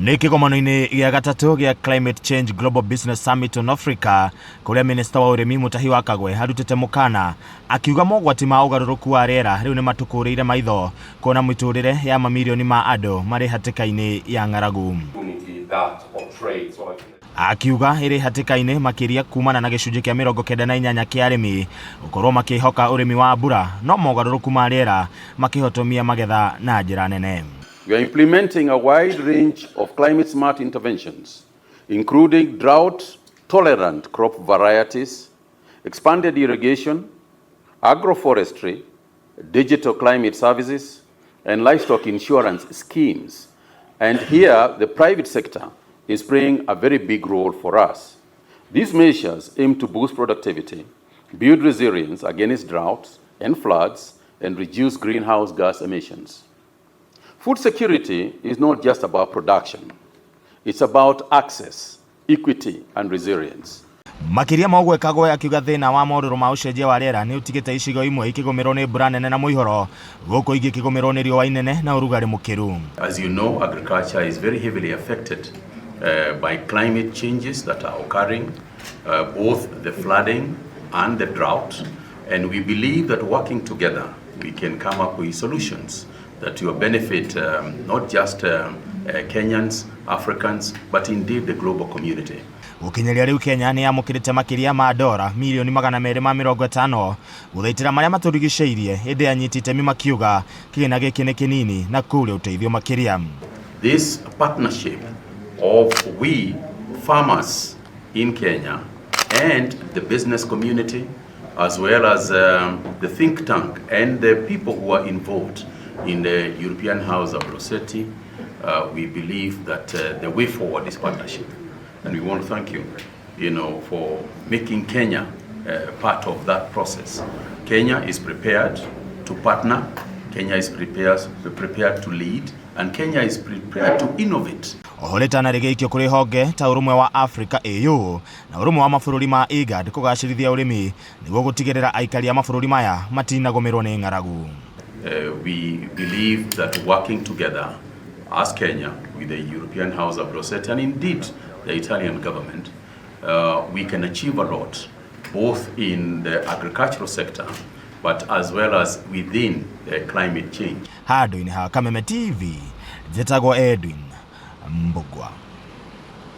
Nĩ kĩgomano-inĩ gĩa gatatũ gĩa Climate Change Global Business Summit on Africa kũrĩa minista wa ũrĩmi Mutahi wa Kagwe arutĩte mũkana akiuga mogwati ma ũgarũrũku wa rĩera rĩu nĩ matũkũrĩire maitho kuona mĩtũrĩre ya mamirioni ma andũ marĩ hatĩka-inĩ ya ng'aragu. Akiuga ĩrĩ hatĩka-inĩ makĩria kumana na gĩcunjĩ kĩa 98 kĩa arĩmi gũkorwo makĩhoka ũrĩmi wa mbura no mogarũrũku ma rĩera makĩhotomia magetha na njĩra nene. We are implementing a wide range of climate smart interventions, including drought tolerant crop varieties, expanded irrigation, agroforestry, digital climate services, and livestock insurance schemes. And here, the private sector is playing a very big role for us. These measures aim to boost productivity, build resilience against droughts and floods, and reduce greenhouse gas emissions. Food security is not just about production, it's about access, equity, and resilience. Makĩria ma ũguo, Kagwe akiuga thĩna wa morũrũ ma ũcenjia wa rĩera nĩ ũtigĩte icigo imwe ikĩgũmĩrwo nĩ mbura nene na mũihũro, gũkũ ingĩ ikĩgũmĩrwo nĩ riũa inene na ũrugarĩ mũkĩru. As you know, agriculture is very heavily affected by climate changes that are occurring, both the flooding and the drought. And we believe that working together, we can come up with solutions that will benefit not just Kenyans, Africans, but indeed the global community. Gũkinyĩria rĩu, Kenya nĩ yamũkĩrĩte makĩria ma dora mirioni 250 gũthaitĩra marĩa matũrigicĩirie, ĩndĩ anyiti itemi makiuga kĩgĩna gĩkĩ nĩ kĩnini na kũrĩ ũteithio makĩria. This partnership of we farmers in Kenya and the business community, as well as the think tank and the people who are involved in the European House of Rossetti, we believe that the way forward is partnership. And we want to thank you for making Kenya part of that process. Kenya is prepared to partner, Kenya is prepared to lead, and Kenya is prepared to innovate. Oho rĩtana rĩgĩikio kũrĩ honge ta Ũrũmwe wa Africa, AU, na Ũrũmwe wa Mabũrũri ma IGAD kũgacĩrithia ũrĩmi nĩguo gũtigĩrĩra aikari a mabũrũri maya matinagũmĩrwo nĩ ng'aragu. We believe that working together as Kenya with the European House of Rossetti and indeed the Italian government, we can achieve a lot, both in the agricultural sector, but as well as within the climate change. Handũ-inĩ ha Kameme TV, njĩtagwo Edwin Mbugua.